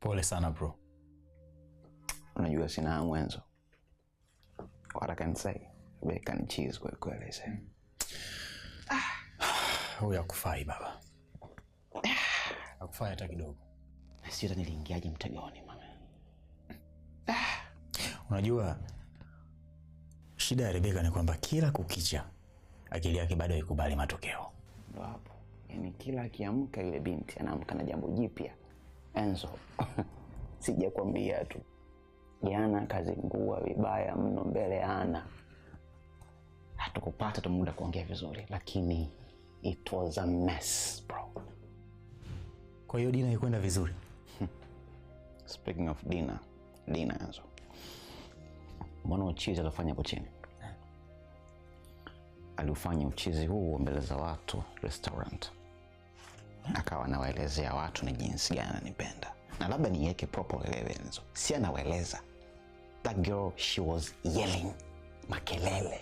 Pole sana bro. Unajua sina hamu Enzo. What I can say, Rebecca ni cheese kweli kweli. Huyu hakufai baba. Hakufai hata kidogo. Sio hata niliingiaje mtegoni mama. Unajua shida ya Rebecca ni kwamba kila kukicha akili yake bado haikubali matokeo. Ndo hapo. Yaani kila akiamka yule binti anaamka na jambo jipya. Enzo, sijakwambia tu. Jana kazingua vibaya mno mbele ya Ana. Hatukupata tu muda kuongea vizuri, lakini it was a mess bro. Kwa hiyo dinner ikwenda vizuri. Speaking of dinner, dinner Enzo. Mbona uchizi alifanya hapo chini? Aliufanya uchizi huu mbele za watu restaurant. Akawa anawaelezea watu ni jinsi gani ananipenda. Na labda niweke proper uelewe Enzo. Si anawaeleza. That girl, she was yelling. Makelele.